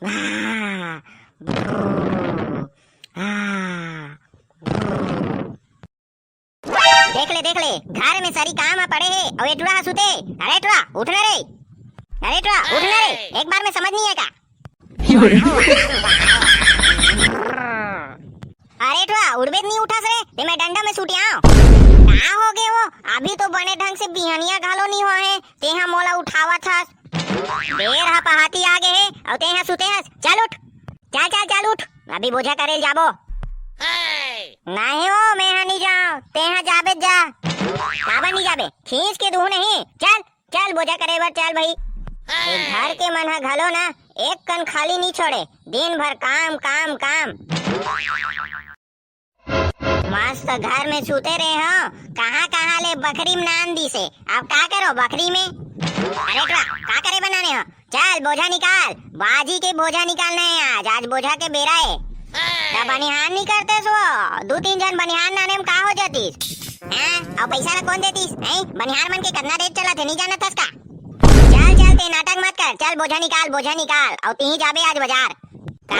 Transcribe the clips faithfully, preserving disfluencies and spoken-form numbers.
हाँ, हाँ। देख ले, देख ले, घर में सरी काम पड़े हे, अउ ए टुरा ह सुते। अरे टुरा, उठ ना रे। अरे टुरा, उठ ना रे, एक बार में समझ नहीं है का? अरे टुरा, उठबे त नहीं उठस रे, ते मैं डंडा में सूटियाव। का हो गे वो? अभी तो बने ढंग से बिहनिया घलो नहीं होए हे, तेहा मोला उठावत हस। बेर ह पहाती आ गे हे, अउ तेहा सुते हस। चल उठ, चल, चल, चल उठ, अभी बोझा करे ल जाबो। नहीं हो, मैं हा नहीं जाव, तेहा जाबे त जा। काबर नहीं जाबे? खींच के दूहूं नहीं, चल। चल बोझा करे बर चल भाई। ए घर के मन ह घलो ना एक कन खाली नी छोड़े, दिन भर काम, काम, काम। मस्त घर में सूते रहे हो, कहाँ कहाँ ले बखरी में नान दिसे। अब का करो बखरी में? अरे टुरा, का करे बनाने हो? चल बोझा निकाल, बाजी के बोझा निकालना है आज, आज बोझा के बेरा है। त बनिहार नहीं करते सो, दू तीन जन बनिहार नाने में का हो जातीस? हैं? अउ पैसा ला कौन देतीस? हैं? बनिहार मन के कतना रेट चलत हे, नहीं जानत हस का? चल, चल, ते नाटक मत कर, चल बोझा निकाल, बोझा निकाल, अउ तिही जाबे आज बाजार। का?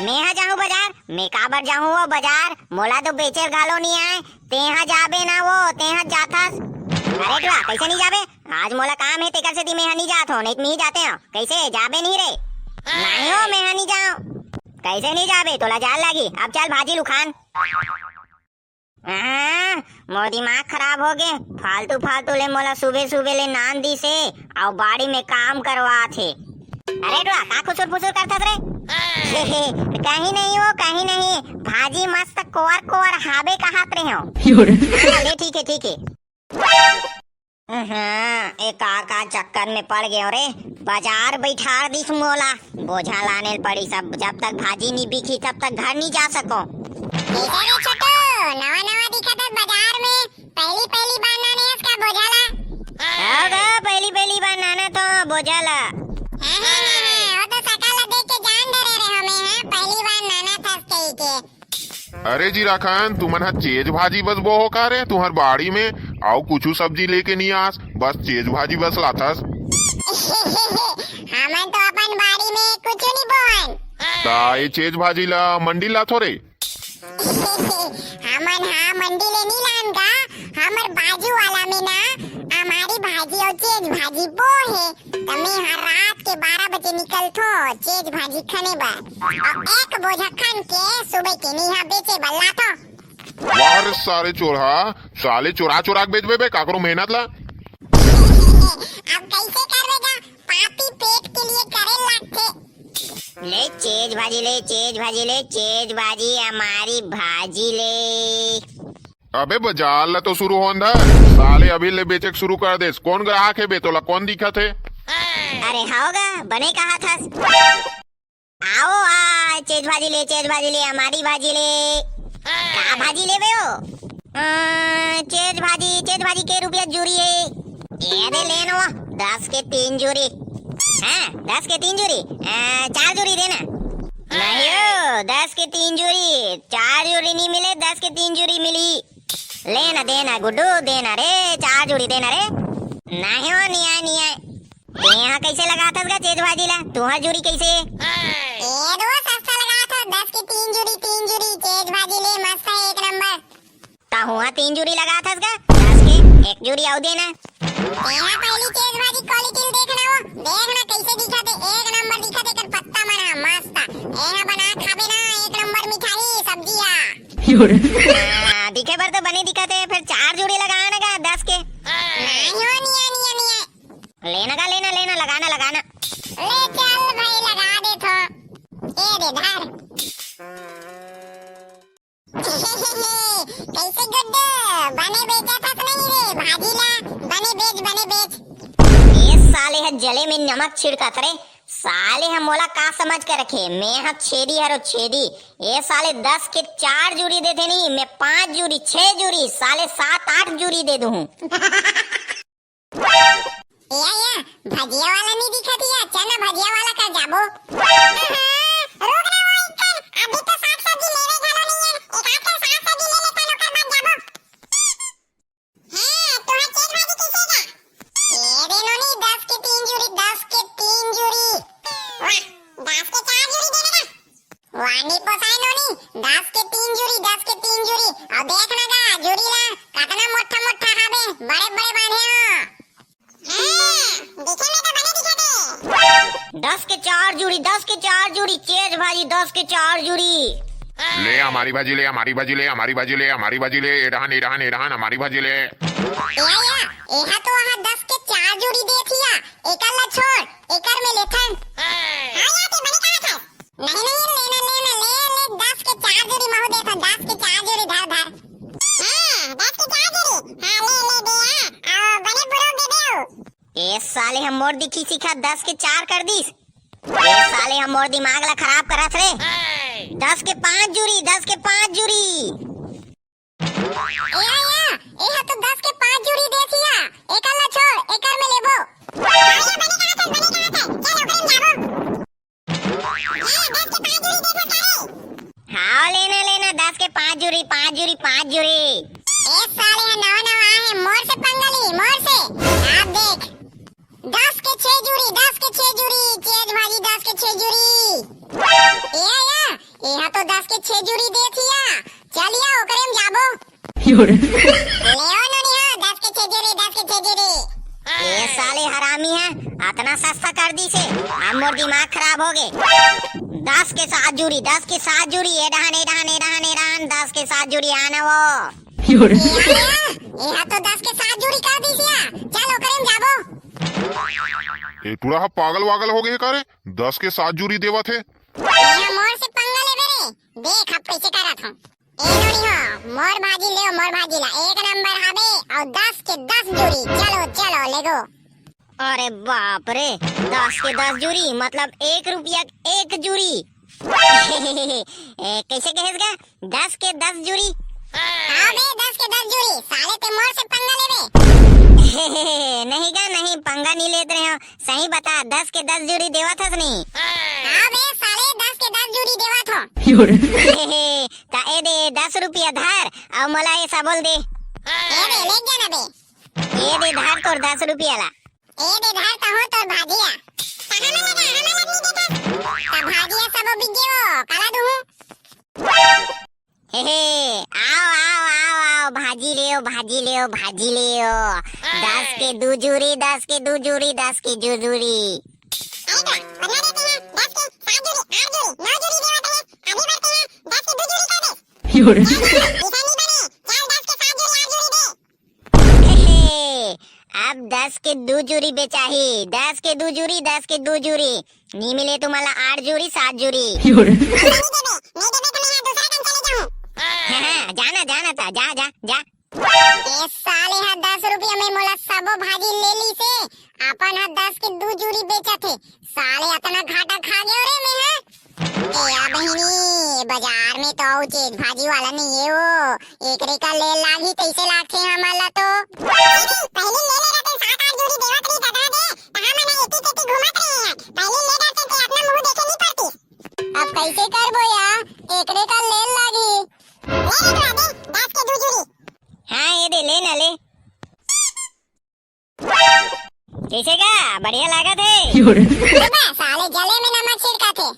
मैं हा जाहूँ बाजार? मैं काबर जाहूँ वो बाजार? मोला तो बेचे घलो नहीं आए, तेहा जाबे ना वो, तेहा जाथस। अरे टुरा, कैसे नहीं जाबे? आज मोला काम हे, तेकर सेती मैं हा नहीं जात हो, नहीं तो मैं ही जाते हो। कैसे जाबे नहीं रे? नहीं हो, मैं हा नहीं जाव। कैसे नहीं जाबे? तोला जाल लागी। अब चल भाजी ल उखान। हाँ, मोर दिमाग खराब हो गे। फालतू फालतू ले मोला सुबे सुबे ले नान दिसे, अउ बाड़ी में काम करवात हे। अरे टुरा, का खुसुर फुसुर करथस रे? कहीं नहीं वो, कहीं नहीं। भाजी मस्त कोवर कोवर हाबे कहत रहे हो। हाँ, ले ठीक है, ठीक है। हाँ, ए का का चक्कर में पड़ गयो रे। बाजार बैठार दिस मोला, बोझा लाने ल पड़ी सब। जब तक भाजी नहीं बिकी तब तक घर नहीं जा सको। कैसे रे छोटू, नवा नवा दिखत हस बाजार में, पहली पहली बार नाने हस का बोझा ला? हाँ गा, पहली पहली बार नाना तो बोझा ला। हाँ, हाँ, हाँ, हाँ, वो तो सका ला देख के जान दे रहे हमें, हाँ, पहली बार नाना थस कही के। अरे जी राखन, तुमन ह चेज भाजी बस बोहो का रे? तुहर बाड़ी में अउ कुछु सब्जी लेके नहीं आस, बस चेज भाजी बस लाथस। हमन तो अपन बाड़ी में कुछु नहीं बोहन। ता ये चेज भाजी ला मंडी लाथो रे? हमन हा मंडी ले नहीं लान का, हमर बाजू वाला में ना अमारी भाजी अउ चेज भाजी बोहे। त मैं ह रात के बारह बजे निकलथो चेज भाजी खने बर, अउ एक बोझा खन के सुबह के निहा बेचे बर लाथो। वाह रे सारे चोरहा, साले चोरा चोरा के बेचबे बे काकरो मेहनत ला। अब कैसे करबे गा, पापी पेट के लिए करे लागथे। ले चेज भाजी ले, चेज भाजी ले, चेज भाजी हमारी भाजी ले। अबे बाजार ला तो शुरू होन द, साले अभी ले बेचे के शुरू कर देस, कौन ग्राहक हे बे, तोला कौन दिखत हे? अरे हव गा, बने कहा थस। आओ आ, चेज भाजी ले, चेज भाजी ले, हमारी भाजी ले। का भाजी लेबे हो? अ, चेज भाजी, चेज भाजी के रुपया जूरी हे। ए दे लेन वो, दस के तीन जूरी। हाँ, दस के तीन जूरी। अ, चार जूरी देना। नहीं हो, दस के तीन जूरी, चार जूरी नहीं मिले, दस के तीन जूरी मिली। लेना देना गुड्डू, देना रे, चार जूरी देना रे। नहीं हो, नहीं आए, नहीं आए। तेहा कैसे लगाथस गा चेज भाजी ला? तुहर जूरी कैसे? ए दो सस्ता लगाथस, दस के तीन जूरी, तीन जूरी, चेज भाजी ले, मस्त है, एक नंबर। तहुआ तीन जूरी लगाथस गा, दस के एक जूरी अउ देना। तेहा पहली चेज भाजी quality ल देखना वो, देखना कैसे दिखत हे, एक नंबर दिखत हे, एकर पत्ता मन ह मस्त। एहा बना खाबे ना, एक नंबर मिठाई, सब्जी हा। हाँ, दिखे बर तो बने दिखत हे, फिर चार जूरी लगा ना गा, दस के। नहीं हो, निया, निया, निया। लेना का लेना, लेना, लगाना, लगाना। ले चल भाई, लगा दे थो। ए दे धर। कैसे गुड्डू, बने बेचत हस नहीं रे भाजी ला? बने बेच, बने बेच। ए साले ह जले में नमक छिड़कत रे। साले ह मोला का समझ के रखे? मैं ह छेदी हरो छेदी। ए साले दस के चार जूरी देथे नहीं, मैं पांच जूरी, छह जूरी, साले सात आठ जूरी दे दूहूं। या, या, भजिया वाला नहीं दिखत या, चल ना भजिया वाला कर जाबो। हाँ, रुक ना वो इक्कन, अभी तो साग सब्जी लेवे घलो नहीं है, एक आध ठन साग सब्जी ले लेथन, ओकर बाद जाबो। हाँ, तुहार चेज भाजी कैसे गा? ए दे नोनी, दस के तीन जूरी, दस के तीन जूरी। वाह, दस के चार दस के चार जुरी, दस के चार जुरी, चेज भाजी, दस के चार जुरी। ले हमारी भाजी ले, हमारी भाजी ले, हमारी भाजी ले, हमारी भाजी ले, ए डहन, ए डहन, ए डहन, हमारी भाजी ले। ए या, एहा तो वहाँ दस के चार जुरी देत हिया, एकर ला छोड़, एकर में लेथन। हाँ या, ते बने कहा था। नहीं, नहीं, लेना, लेना, ले, ले, दस के चार जुरी महू देथन, दस के चार जुरी धर, धर। हाँ, दस के चार जुरी, हाँ, ले, ले, दे, हाँ, आओ, बने बुरो दे दे। ए साले ह मोर दिखी सिखा दस के चार कर दिस। ए साले ह मोर दिमाग ला खराब करत रे। दस के पाँच जुरी, दस के पाँच जुरी। ए, ए, ए, एहा तो दस के पाँच जुरी देत हिया, एकर ला छोड़, एकर में लेबो। हाँ, ये बने कहा था, बने कहा था, चल ओकरे में जाबो। हाँ, लेना, लेना, दस के पाँच जुरी, पाँच जुरी, पाँच जुरी। ए साले ह नवा नवा आए हे, मोर से पंगा ली, मोर से। आप देख, दस के छह जुरी, दस के छह जुरी, चेज भाजी दस के छह जुरी। ए या, एहा तो दस के छह जुरी देत हिया। चल या, ओकरे में जाबो। लेओ नोनी हो, दस के छह जुरी, दस के छह जुरी। ए साले हरामी ह, अतना सस्ता कर दिस हे, अब मोर दिमाग खराब हो गे। दस के सात जुरी, दस के सात जुरी, ए डहन, ए डहन, ए डहन, ए डहन, दस के सात जुरी आना वो। एहा, एहा तो दस के सात जुरी कर दिस या, चल ओकरे में जाबो। ए टूरा ह पागल वागल हो गे हे का रे? दस के सात जुरी देवत हे। एहा मोर से पंगा लेबे रे, देख अब कैसे करत हूँ। ए नोनी हो, मोर भाजी लेव, मोर भाजी ला एक नंबर हवे, अउ दस के दस जुरी, चलो, चलो, लेगो। अरे बाप रे, दस के दस जुरी, मतलब एक रुपया एक जुरी। ए, कैसे कहेस गा? दस के दस जुरी? हाँ बे, दस के दस जुरी, साले ते मोर से पंगा लेबे। नहीं गा, नहीं, पंगा नहीं लेत रहे हो, सही बता, दस के दस जुरी देवत हस नहीं? हाँ बे, साले दस के दस जुरी देवत हो। ता ए दे दस रुपया धर, अउ मोला ये सबो ल दे। ए दे, ले जा ना बे। ए दे धर तोर दस रुपया ला। ए दे धर तहूँ तोर भाजिया। कहाँ मन लगा, हमन लग नहीं देता। ता भाजिया सबो बिक गे वो, काला दूँ। हे हे, आओ, आओ, आओ, आओ, भाजी लेओ, भाजी लेओ, भाजी लेओ। दस के दू जुरी, दस के दू जुरी, दस के दू जुरी। अरे बा, बदला देते हैं, दस के सात जुरी, आठ जुरी, नौ जुरी देवत हैं, अभी बढ़ते हैं, दस के दू जुरी कर दे। अरे बा, ऐसा नहीं बने, चल दस के सात जुरी, आठ जुरी दे। हे, अब दस के दू जुरी बेचाही, दस के दू जुरी, दस के दू जुरी। नी मिले तुमन ला आठ जुरी, सात जुरी। नहीं देबे, नहीं देबे तो मैं यहाँ दूसरा कन चले जाहूँ। हाँ, हाँ, जाना, जाना ता, जा, जा, जा। ए साले हा दस रुपया में मोला सबो भाजी ले लीस हे, अपन हा दस के दू जुरी बेचत हे। साले अतना घाटा खा गयो रे मैं हा। ए या बहिनी, बाजार में तो अउ चेज भाजी वाला नहीं है वो, एकरे का ले लागी तैसे लागथे हमन ला तो। पहली ले ले रहते सात आठ जोड़ी देवत रही दादा दे, त हमन एती तेती घूमत रहे हैं। पहली ले रहते ते अपना मुंह देखे नहीं पड़ती। अब कैसे करबो या, एकरे का ले लागी। ले ले तो दे, दस के दू जोड़ी। हाँ, ये दे, ले ना ले। कैसे का? बढ़िया लागत हे। अबे साले जले में नमक छिड़का थे।